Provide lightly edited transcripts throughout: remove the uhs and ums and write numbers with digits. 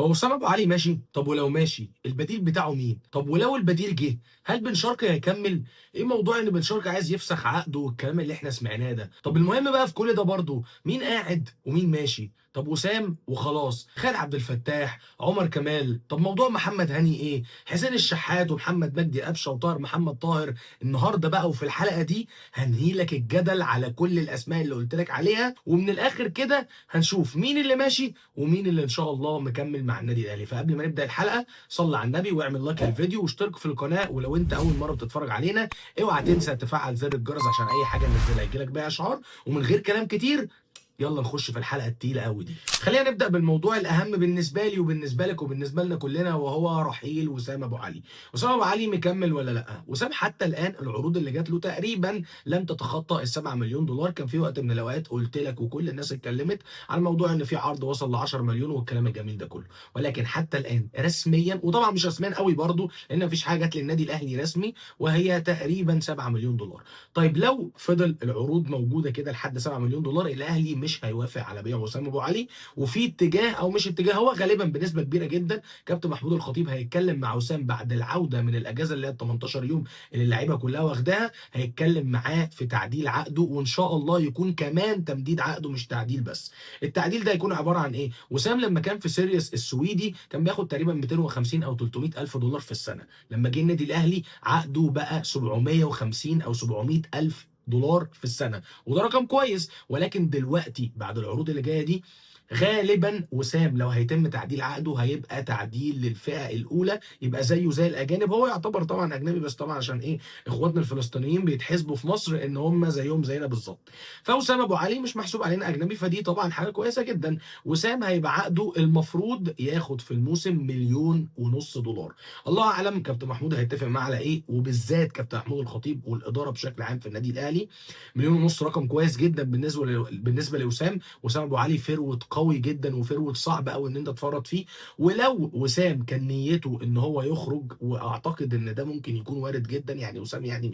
هو وسام ابو علي ماشي؟ طب ولو ماشي البديل بتاعه مين؟ طب ولو البديل جه هل بن شرقي هيكمل؟ ايه موضوع ان بن شرقي عايز يفسخ عقده والكلام اللي احنا سمعناه ده؟ طب المهم بقى في كل ده برضه مين قاعد ومين ماشي؟ طب وسام وخلاص، خالد عبد الفتاح، عمر كمال، طب موضوع محمد هاني ايه؟ حسين الشحات ومحمد مجدي قفشه وطاهر محمد طاهر. النهارده بقى وفي الحلقة دي هنهي لك الجدل على كل الاسماء اللي قلت لك عليها، ومن الاخر كده هنشوف مين اللي ماشي ومين اللي ان شاء الله مكمل مع النادي الاهلي. فقبل ما نبدا الحلقة صل على النبي واعمل like للفيديو واشترك في القناه، ولو انت اول مرة بتتفرج علينا اوعى تنسى تفعل زر الجرس عشان اي حاجة ننزلها يجيلك بيها اشعار. ومن غير كلام كتير يلا نخش في الحلقة التقيله قوي دي. خلينا نبدا بالموضوع الاهم بالنسبة لي وبالنسبة لك وبالنسبة لنا كلنا، وهو رحيل وسام ابو علي. وسام ابو علي مكمل ولا لا؟ وسام حتى الان العروض اللي جات له تقريبا لم تتخطى ال 7 مليون دولار. كان في وقت من الاوقات قلت لك وكل الناس اتكلمت على موضوع ان في عرض وصل ل 10 مليون والكلام الجميل ده كله، ولكن حتى الان رسميا، وطبعا مش رسميا قوي برضو لان مفيش حاجة جت للنادي الاهلي رسمي، وهي تقريبا 7 مليون دولار. طيب لو فضل العروض موجودة كده لحد 7 مليون دولار الاهلي مش هيوافق على بيع وسام ابو علي. وفي اتجاه او مش اتجاه، هو غالبا بنسبة كبيرة جدا كابتن محمود الخطيب هيتكلم مع وسام بعد العودة من الاجازة اللي هي 18 يوم اللي اللعيبة كلها واخداها، هيتكلم معاه في تعديل عقده، وان شاء الله يكون كمان تمديد عقده مش تعديل بس. التعديل ده هيكون عبارة عن ايه؟ وسام لما كان في سيريس السويدي كان بياخد تقريبا 250 او 300 الف دولار في السنة، لما جه النادي الاهلي عقده بقى 750 او 700 الف دولار في السنة، وده رقم كويس. ولكن دلوقتي بعد العروض اللي جاية دي غالبا وسام لو هيتم تعديل عقده هيبقى تعديل للفئه الاولى، يبقى زيه زي الاجانب. هو يعتبر طبعا اجنبي بس طبعا عشان ايه؟ اخواتنا الفلسطينيين بيتحسبوا في مصر ان هم زيهم زينا بالظبط. فوسام ابو علي مش محسوب علينا اجنبي، فدي طبعا حاجة كويسة جدا. وسام هيبقى عقده المفروض ياخد في الموسم 1.5 مليون دولار. الله اعلم كابتن محمود هيتفق معاه على ايه، وبالذات كابتن محمود الخطيب والادارة بشكل عام في النادي الاهلي. 1.5 مليون رقم كويس جدا بالنسبة لوسام. وسام ابو علي forward قوي جدا و forward صعب قوي ان انت تفرط فيه. ولو وسام كان نيته ان هو يخرج، واعتقد ان ده ممكن يكون وارد جدا، يعني وسام يعني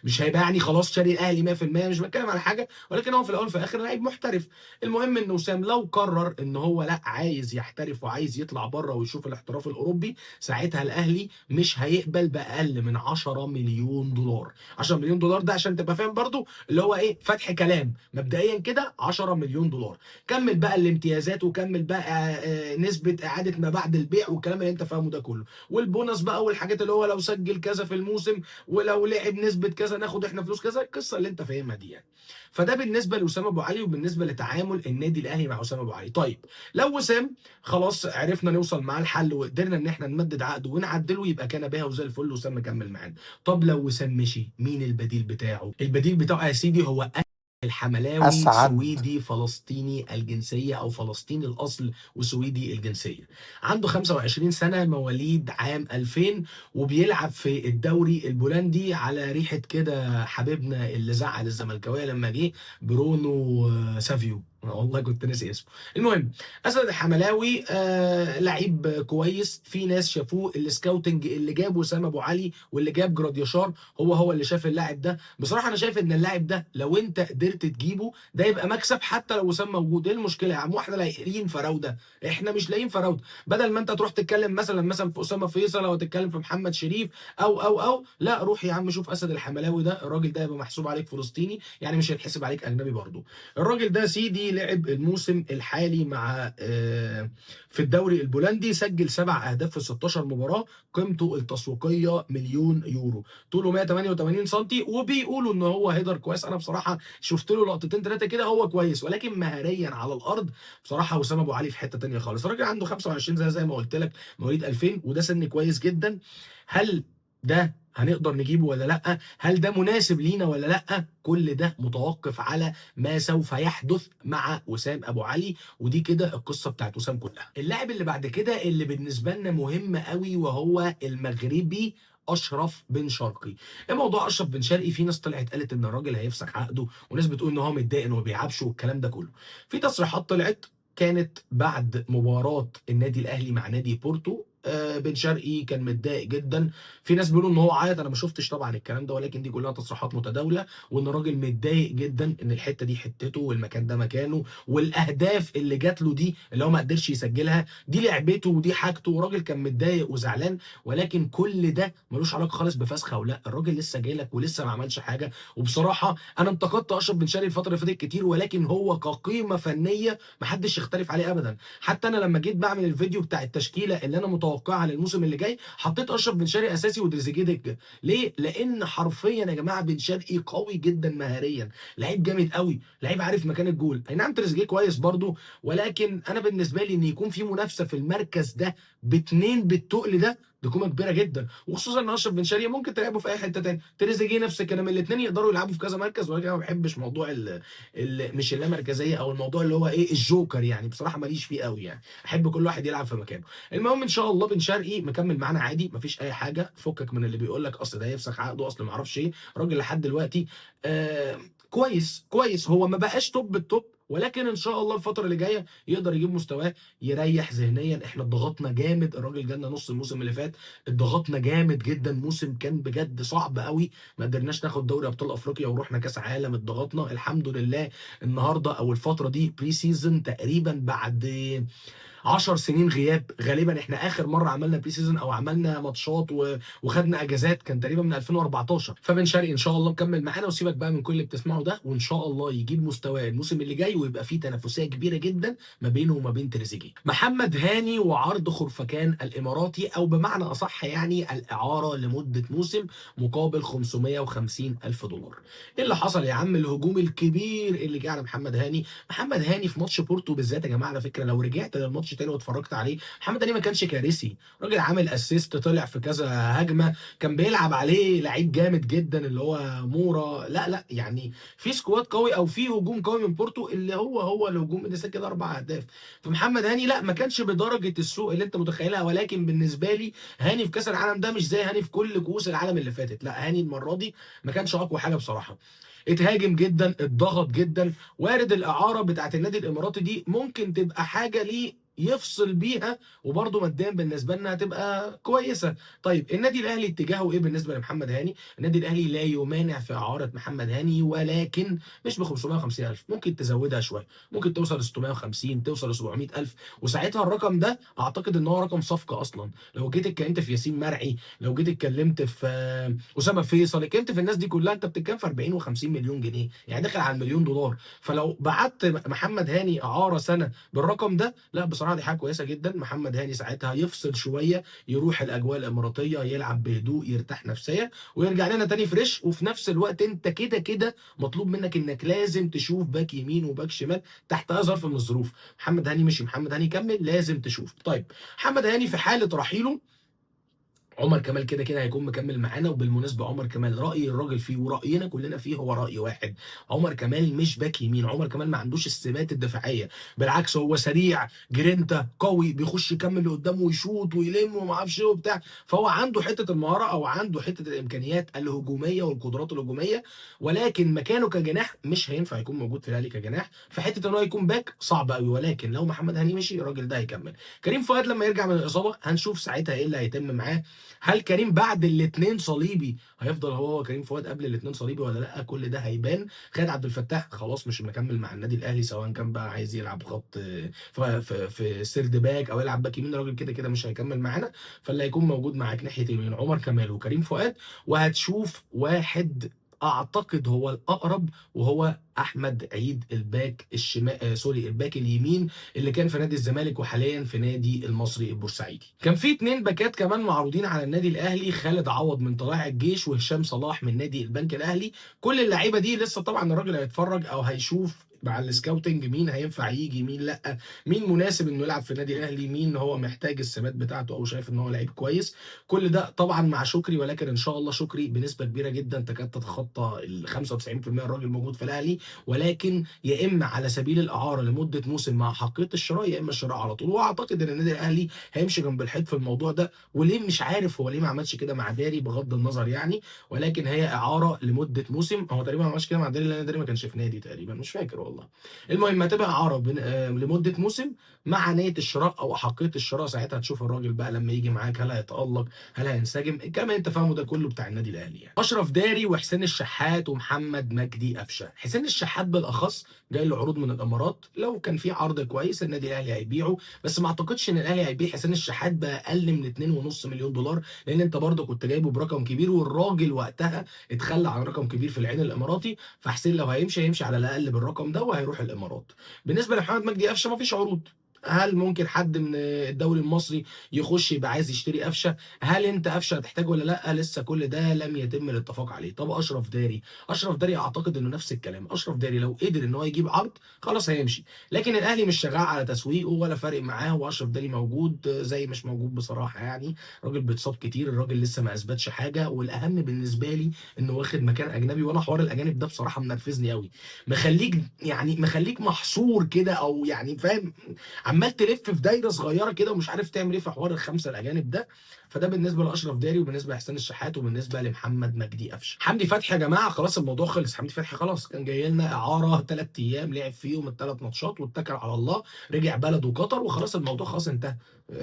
مش هيبقى يعني خلاص شاري الاهلي 100%، مش بتكلم على حاجة، ولكن هو في الاول وفي الاخر لعيب محترف. المهم ان وسام لو قرر ان هو لا عايز يحترف وعايز يطلع بره ويشوف الاحتراف الاوروبي، ساعتها الاهلي مش هيقبل باقل من 10 مليون دولار. 10 مليون دولار ده عشان تبقى فاهم برضو اللي هو ايه، فتح كلام مبدئيا كده 10 مليون دولار. كمل بقى الامتيازات وكمل بقى نسبة إعادة ما بعد البيع والكلام اللي انت فاهمه ده كله، والبونص بقى والحاجات اللي هو لو سجل كذا في الموسم ولو لعب نسبة كذا ناخد احنا فلوس كذا، القصة اللي انت فاهمها دي يعني. فده بالنسبة لوسام ابو علي وبالنسبة لتعامل النادي الاهلي مع وسام ابو علي. طيب لو وسام خلاص عرفنا نوصل معاه الحل وقدرنا ان احنا نمدد عقده ونعدله يبقى كان بها وزي الفل، وسام مكمل معانا. طب لو وسام مشي مين البديل بتاعه؟ البديل بتاعه يا سيدي هو الحملاوي، أسعد. سويدي فلسطيني الجنسية أو فلسطيني الأصل وسويدي الجنسية، عنده 25 سنة، مواليد عام 2000، وبيلعب في الدوري البولندي. على ريحة كده حبيبنا اللي زعل الزملكاوية لما جه، برونو سافيو، والله كنت ناسي اسمه. المهم اسد الحملاوي لعيب كويس، في ناس شافوه، ال scouting اللي جاب وسام ابو علي واللي جاب جراديشار هو اللي شاف اللاعب ده. بصراحة انا شايف ان اللاعب ده لو انت قدرت تجيبه ده يبقى مكسب حتى لو وسام موجود. ايه المشكلة يا عم؟ واحنا لاقيين فراوده؟ احنا مش لاقيين فراوده. بدل ما انت تروح تتكلم مثلا في اسامة فيصل او تتكلم في محمد شريف او او او لا، روح يا عم شوف اسد الحملاوي ده، الراجل ده يبقى محسوب عليك فلسطيني، يعني مش هيتحسب عليك اجنبي برضه. الراجل ده سيدي لعب الموسم الحالي مع في الدوري البولندي، سجل 7 اهداف في 16 مباراة، قيمته التسويقية 1 مليون يورو، طوله 188 سم، وبيقولوا ان هو header كويس. انا بصراحة شفت له لقطتين ثلاثة كده هو كويس، ولكن مهاريا على الارض بصراحة وسام ابو علي في حتة ثانية خالص. الراجل عنده 25 زي ما قلت لك، مواليد 2000، وده سن كويس جدا. هل ده هنقدر نجيبه ولا لا؟ هل ده مناسب لينا ولا لا؟ كل ده متوقف على ما سوف يحدث مع وسام ابو علي. ودي كده القصة بتاعت وسام كلها. اللاعب اللي بعد كده اللي بالنسبة لنا مهم قوي وهو المغربي اشرف بن شرقي. ايه موضوع اشرف بن شرقي؟ في ناس طلعت قالت ان الراجل هيفسخ عقده، وناس بتقول ان هو متضايق انه ما بيلعبش والكلام ده كله. في تصريحات طلعت كانت بعد مباراة النادي الاهلي مع نادي بورتو بن شرقي كان متضايق جدا، في ناس بيقولوا ان هو عيط، انا ما شفتش طبعا الكلام ده، ولكن دي كلها تصريحات متداوله، وان الراجل متضايق جدا ان الحتة دي حتته والمكان ده مكانه، والاهداف اللي جات له دي اللي هو ما قدرش يسجلها دي لعبته ودي حاجته، وراجل كان متضايق وزعلان. ولكن كل ده ملوش علاقة خالص بفسخ او لا، الراجل لسه جاي لك ولسه ما عملش حاجة. وبصراحة انا انتقدت اشرف بن شرقي الفترة اللي فاتت كتير، ولكن هو كقيمه فنية محدش يختلف عليه ابدا. حتى انا لما جيت بعمل الفيديو بتاع التشكيلة اللي انا متوقعها للموسم اللي جاي، حطيت اشرف بن شرقي اساسي وتريزيجيه دكه. ليه؟ لان حرفيا يا جماعة بن شرقي قوي جدا مهاريا، لعيب جامد قوي، لعيب عارف مكان الجول. اي نعم تريزيجيه كويس برضو، ولكن انا بالنسبة لي ان يكون في منافسه في المركز ده باتنين بالتقل ده، دي قيمة كبيرة جدا، وخصوصا ان اشرف بن شرقي ممكن تلعبه في اي حتة تاني، تريزيجيه نفس الكلام، الاثنين يقدروا يلعبوا في كذا مركز. ولكن انا ما بحبش موضوع ال مش اللامركزيه، او الموضوع اللي هو ايه الجوكر، يعني بصراحة ماليش فيه قوي، يعني احب كل واحد يلعب في مكانه. المهم ان شاء الله بن شرقي مكمل معانا عادي، مفيش اي حاجة، فكك من اللي بيقول لك اصل ده هيفسخ عقده، اصل ما اعرفش ايه. الراجل لحد دلوقتي كويس كويس، هو ما بقاش top ال top، ولكن ان شاء الله الفترة اللي جاية يقدر يجيب مستواه، يريح ذهنيا. احنا اتضغطنا جامد، الراجل جالنا نص الموسم اللي فات اتضغطنا جامد جدا، موسم كان بجد صعب قوي، ما قدرناش ناخد دوري ابطال افريقيا ورحنا كاس عالم، اتضغطنا. الحمد لله النهارده او الفترة دي pre-season تقريبا بعد 10 سنين غياب، غالبا احنا اخر مرة عملنا pre-season او عملنا ماتشات وخدنا اجازات كان تقريبا من 2014. فبن شرقي ان شاء الله مكمل معانا، وسيبك بقى من كل اللي بتسمعه ده، وان شاء الله يجيب مستواه الموسم اللي جاي، ويبقى فيه تنافسية كبيرة جدا ما بينه وما بين تريزيجيه. محمد هاني وعرض خرفكان الاماراتي، او بمعنى اصح يعني الاعارة لمدة موسم مقابل 550 الف دولار. ايه اللي حصل يا عم؟ الهجوم الكبير اللي جه على محمد هاني. محمد هاني في ماتش بورتو بالذات يا جماعة، على فكرة لو رجعت للماتش تاني واتفرجت عليه، محمد هاني ما كانش كارثي، راجل عامل assist، طلع في كذا هجمة، كان بيلعب عليه لعيب جامد جدا اللي هو مورا. لا لا يعني في squad قوي او في هجوم قوي من بورتو، اللي هو الهجوم اللي سجل 4 اهداف. فمحمد هاني لا ما كانش بدرجة السوء اللي انت متخيلها، ولكن بالنسبة لي هاني في كاس العالم ده مش زي هاني في كل كؤوس العالم اللي فاتت. لا هاني المرة دي ما كانش اقوى حاجة بصراحة، اتهاجم جدا، اتضغط جدا. وارد الاعارة بتاعت النادي الاماراتي دي ممكن تبقى حاجة ليه يفصل بيها، وبرضه ماديا بالنسبة لنا هتبقى كويسة. طيب النادي الاهلي اتجاهه ايه بالنسبة لمحمد هاني؟ النادي الاهلي لا يمانع في اعاره محمد هاني، ولكن مش ب 550,000، ممكن تزودها شوية، ممكن توصل ل 650، توصل ل 700,000، وساعتها الرقم ده اعتقد ان هو رقم صفقة اصلا. لو جيت اتكلمت في ياسين مرعي، لو جيت اتكلمت في اسامة فيصل، اتكلمت في الناس دي كلها، انت بتتكلم في 40 و50 مليون جنيه، يعني داخل على المليون دولار. فلو بعت محمد هاني اعاره سنة بالرقم ده، لا بصراحة دي حاجة كويسة جدا. محمد هاني ساعتها يفصل شوية، يروح الاجواء الاماراتية، يلعب بهدوء، يرتاح نفسيا، ويرجع لنا تاني fresh. وفي نفس الوقت انت كده كده مطلوب منك انك لازم تشوف باك يمين وباك شمال تحت اي ظرف من الظروف. محمد هاني مشي، محمد هاني كمل، لازم تشوف. طيب محمد هاني في حاله رحيله، عمر كمال كده كده هيكون مكمل معانا. وبالمناسبة عمر كمال راي الراجل فيه وراينا كلنا فيه هو راي واحد، عمر كمال مش باك يمين، عمر كمال ما عندوش السمات الدفاعية، بالعكس هو سريع، جرينتا قوي، بيخش يكمل لقدام ويشوط ويلم وما اعرفش ايه وبتاع، فهو عنده حتة المهارة او عنده حتة الامكانيات الهجومية والقدرات الهجومية، ولكن مكانه كجناح مش هينفع يكون موجود في الاهلي كجناح، فحته ان هو يكون باك صعب قوي. ولكن لو محمد هاني مشي الراجل ده هيكمل. كريم فؤاد لما يرجع من الاصابة هنشوف ساعتها ايه اللي هيتم معاه، هل كريم بعد الاثنين صليبي هيفضل هو كريم فؤاد قبل الاثنين صليبي ولا لا؟ كل ده هيبان. خالد عبد الفتاح خلاص مش مكمل مع النادي الاهلي، سواء كان بقى عايز يلعب خط في third back او يلعب باك يمين، الراجل كده كده مش هيكمل معانا. فاللي هيكون موجود معاك ناحية اليمين عمر كمال وكريم فؤاد، وهتشوف واحد اعتقد هو الاقرب وهو احمد عيد الباك الشمال، sorry الباك اليمين اللي كان في نادي الزمالك وحاليا في نادي المصري البورسعيدي. كان في 2 باكات كمان معروضين على النادي الاهلي، خالد عوض من طلائع الجيش وهشام صلاح من نادي البنك الاهلي. كل اللعيبة دي لسه طبعا الراجل هيتفرج او هيشوف مع ال scouting مين هينفع يجي مين لا، مين مناسب انه يلعب في النادي الاهلي، مين هو محتاج السمات بتاعته او شايف ان هو لعيب كويس. كل ده طبعا مع شكري، ولكن ان شاء الله شكري بنسبة كبيرة جدا تكاد تتخطى ال 95% الراجل موجود في الاهلي، ولكن يا اما على سبيل الاعارة لمدة موسم مع حقية الشراء، يا اما الشراء على طول. واعتقد ان النادي الاهلي هيمشي جنب الحيط في الموضوع ده، وليه مش عارف هو ليه ما عملش كده مع داري بغض النظر يعني، ولكن هي اعاره لمدة موسم. هو تقريبا ما عملش كده مع داري لان داري ما كانش في نادي تقريبا، مش فاكر والله. الله. المهم هتبقى اعاره لمدة موسم مع نيه الشراء او احقية الشراء. ساعتها تشوف الراجل بقى لما يجي معاك هل هيتالق، هل هينسجم، الكلام اللي انت فاهمه ده كله بتاع النادي الاهلي يعني. اشرف داري وحسين الشحات ومحمد مجدي قفشه. حسين الشحات بالاخص جاي له عروض من الامارات، لو كان في عرض كويس النادي الاهلي هيبيعه، بس ما اعتقدش ان الاهلي هيبيع حسين الشحات باقل من 2.5 مليون دولار، لان انت برضه كنت جايبه برقم كبير، والراجل وقتها اتخلى عن رقم كبير في العين الاماراتي. فحسين لو هيمشي هيمشي على الاقل بالرقم ده وهيروح الامارات. بالنسبة لمحمد مجدي قفشه مفيش عروض. هل ممكن حد من الدوري المصري يخش يبقى عايز يشتري قفشه؟ هل انت قفشه هتحتاجه ولا لا؟ لسه كل ده لم يتم الاتفاق عليه. طب اشرف داري، اشرف داري اعتقد انه نفس الكلام. اشرف داري لو قدر ان هو يجيب عرض خلاص هيمشي، لكن الاهلي مش شغال على تسويقه ولا فارق معاه، واشرف داري موجود زي مش موجود بصراحة يعني. راجل بيتصاب كتير، الراجل لسه ما اثبتش حاجة، والاهم بالنسبة لي انه واخد مكان اجنبي، وانا حوار الاجانب ده بصراحة منرفزني قوي، مخليك يعني مخليك محصور كده، او يعني فاهم، عمال تلف في دايرة صغيرة كده ومش عارف تعمل ايه في حوار الخمسة الاجانب ده. فده بالنسبة لاشرف داري، وبالنسبة لحسين الشحات، وبالنسبة لمحمد مجدي قفشه. حمدي فتحي يا جماعة خلاص الموضوع خلص، حمدي فتحي خلاص كان جاي لنا اعاره 3 ايام، لعب فيهم الثلاث ماتشات واتكل على الله، رجع بلده قطر وخلاص الموضوع خلاص انتهى.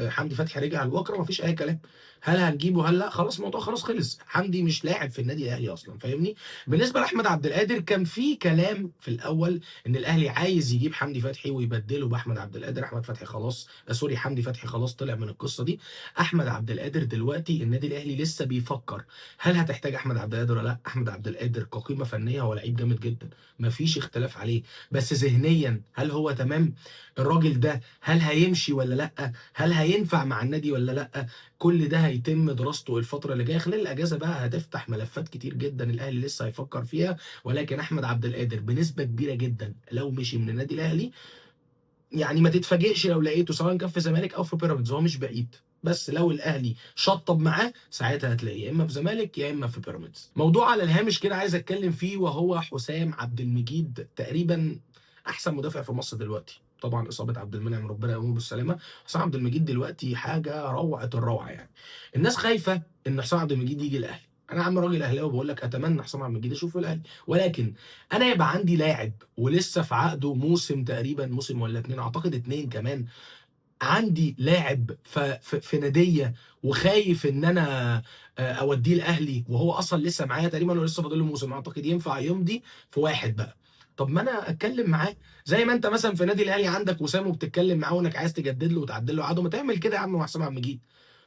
حمدي فتحي رجع الوكره، مفيش اي كلام. هل هنجيبه؟ هل لا؟ خلاص الموضوع خلاص خلص، حمدي مش لاعب في النادي الاهلي اصلا، فاهمني؟ بالنسبة لاحمد عبد القادر كان في كلام في الاول ان الاهلي عايز يجيب حمدي فتحي ويبدله باحمد عبد القادر. احمد فتحي خلاص، sorry، حمدي فتحي خلاص طلع من القصة دي. احمد عبد القادر دلوقتي النادي الاهلي لسه بيفكر هل هتحتاج احمد عبد القادر ولا لا. احمد عبد القادر كقيمه فنية هو لعيب جامد جدا، مفيش اختلاف عليه، بس ذهنيا هل هو تمام؟ الراجل ده هل هيمشي ولا لا؟ هل هينفع مع النادي ولا لا؟ كل ده هيتم دراسته الفترة اللي جاية خلال الاجازة بقى، هتفتح ملفات كتير جدا الاهلي لسه هيفكر فيها. ولكن احمد عبد القادر بنسبة كبيرة جدا لو مشي من النادي الاهلي يعني ما تتفاجئش لو لقيته سواء كان في زمالك او في بيراميدز، هو مش بعيد، بس لو الاهلي شطب معاه ساعتها هتلاقيه يا اما في زمالك يا اما في بيراميدز. موضوع على الهامش كده عايز اتكلم فيه، وهو حسام عبد المجيد، تقريبا احسن مدافع في مصر دلوقتي. طبعا اصابه عبد المنعم ربنا يقومه بالسلامة، حسام عبد المجيد دلوقتي حاجة روعه الروعة يعني. الناس خايفة ان حسام عبد المجيد يجي الاهلي. انا عم راجل اهلاوي بقول لك اتمنى حسام عبد المجيد اشوفه الاهلي، ولكن انا يبقى عندي لاعب ولسه في عقده موسم تقريبا، موسم ولا اتنين، اعتقد اتنين كمان، عندي لاعب في ناديه وخايف ان انا اوديه الاهلي وهو اصلا لسه معايا تقريبا ولسه فاضل له موسم، اعتقد ينفع يمضي في واحد بقى. طب ما انا اتكلم معاه زي ما انت مثلا في نادي الاهلي عندك وسام وبتتكلم معاه وانك عايز تجدد له وتعدل له عقده، ما تعمل كده يا عم مع حسام عبد المجيد.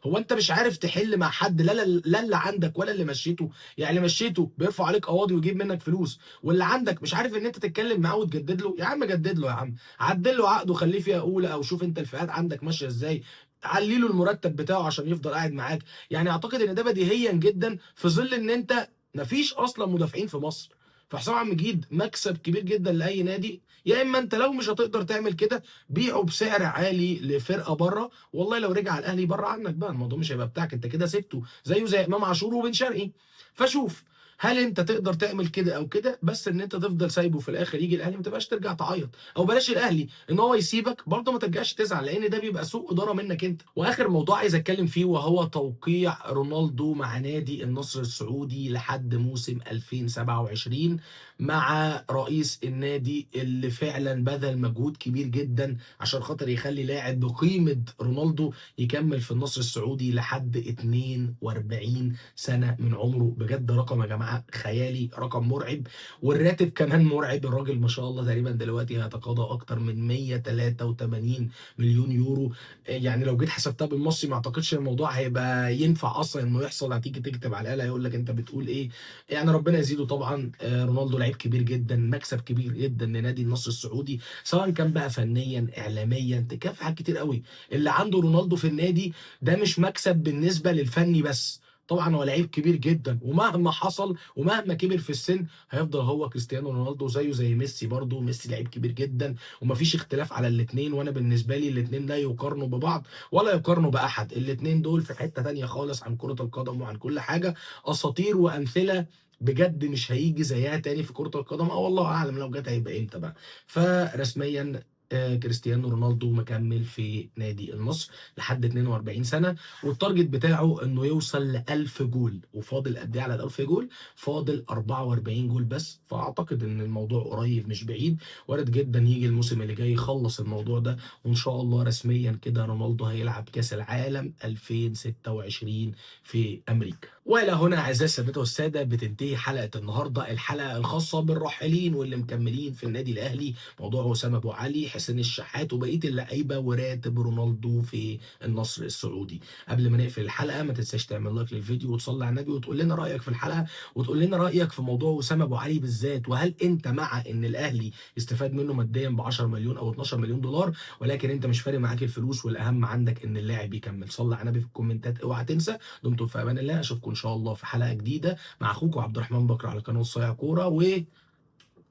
هو انت مش عارف تحل مع حد، لا لا اللي عندك ولا اللي مشيته، يعني اللي مشيته بيرفع عليك قواضي ويجيب منك فلوس، واللي عندك مش عارف ان انت تتكلم معاه وتجدد له. يا عم جدد له يا عم، عدل له عقده، خليه فيها اولى، او شوف انت الفئات عندك ماشية ازاي، علي له المرتب بتاعه عشان يفضل قاعد معاك. يعني اعتقد ان ده بديهيا جدا في ظل ان انت مفيش اصلا مدافعين في مصر. فحسام عبد المجيد مكسب كبير جدا لاي نادي. يا اما انت لو مش هتقدر تعمل كده بيعه بسعر عالي لفرقة بره، والله لو رجع الاهلي بره عنك بقى الموضوع مش هيبقى بتاعك، انت كده سبته زيه زي امام عاشور وبن شرقي. فشوف هل انت تقدر تعمل كده او كده، بس ان انت تفضل سايبه في الاخر يجي الاهلي ما تبقاش ترجع تعيط، او بلاش الاهلي ان هو يسيبك برضه ما ترجعش تزعل، لان ده بيبقى سوء ادارة منك انت. واخر موضوع عايز اتكلم فيه وهو توقيع رونالدو مع نادي النصر السعودي لحد موسم 2027 مع رئيس النادي اللي فعلا بذل مجهود كبير جدا عشان خاطر يخلي لاعب بقيمة رونالدو يكمل في النصر السعودي لحد 42 سنة من عمره. بجد رقم يا جماعة خيالي، رقم مرعب، والراتب كمان مرعب. الراجل ما شاء الله تقريبا دلوقتي هيتقاضى اكتر من 183 مليون يورو. يعني لو جيت حسبتها بالمصري ما اعتقدش الموضوع هيبقى ينفع اصلا انه يحصل، هتيجي تكتب على الاله هيقول لك انت بتقول ايه. يعني ربنا يزيده طبعا. رونالدو لعيب كبير جدا، مكسب كبير جدا لنادي النصر السعودي، سواء كان بقى فنيا اعلاميا، تكافح حاجات كتير قوي. اللي عنده رونالدو في النادي ده مش مكسب بالنسبة للفني بس، طبعا هو لعيب كبير جدا، ومهما حصل ومهما كبر في السن هيفضل هو كريستيانو رونالدو، زيه زي ميسي. برضه ميسي لعيب كبير جدا ومفيش اختلاف على الاثنين، وانا بالنسبة لي الاثنين لا يقارنوا ببعض ولا يقارنوا باحد. الاثنين دول في حتة تانية خالص عن كره القدم وعن كل حاجة، اساطير وامثلة بجد مش هيجي زيها تاني في كره القدم، او الله اعلم لو جت هيبقى امتى بقى. فرسميا كريستيانو رونالدو مكمل في نادي النصر لحد 42 سنة، وال target بتاعه انه يوصل ل 1000 جول. وفاضل قد ايه على ال 1000 جول؟ فاضل 44 جول بس. فاعتقد ان الموضوع قريب مش بعيد، وارد جدا يجي الموسم اللي جاي يخلص الموضوع ده، وان شاء الله رسميا كده رونالدو هيلعب كاس العالم 2026 في امريكا. والى هنا اعزائي السادة والسادة بتنتهي حلقة النهارده، الحلقة الخاصة بالراحلين واللي مكملين في النادي الاهلي، موضوع وسام ابو علي، حسين الشحات، وبقية اللعيبة، وراتب رونالدو في النصر السعودي. قبل ما نقفل الحلقة ما تنساش تعمل like للفيديو وتصلي على النبي وتقول لنا رايك في الحلقة، وتقول لنا رايك في موضوع وسام ابو علي بالذات، وهل انت مع ان الاهلي يستفاد منه ماديا ب 10 مليون او 12 مليون دولار، ولكن انت مش فارق معاك الفلوس والاهم عندك ان اللاعب يكمل؟ صلي على النبي في الكومنتات، اوعى تنسى. دمتم في امان الله، اشوفكم ان شاء الله في حلقة جديدة مع اخوكم عبد الرحمن بكر على قناة الصيع كورة، و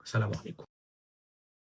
سلام عليكم.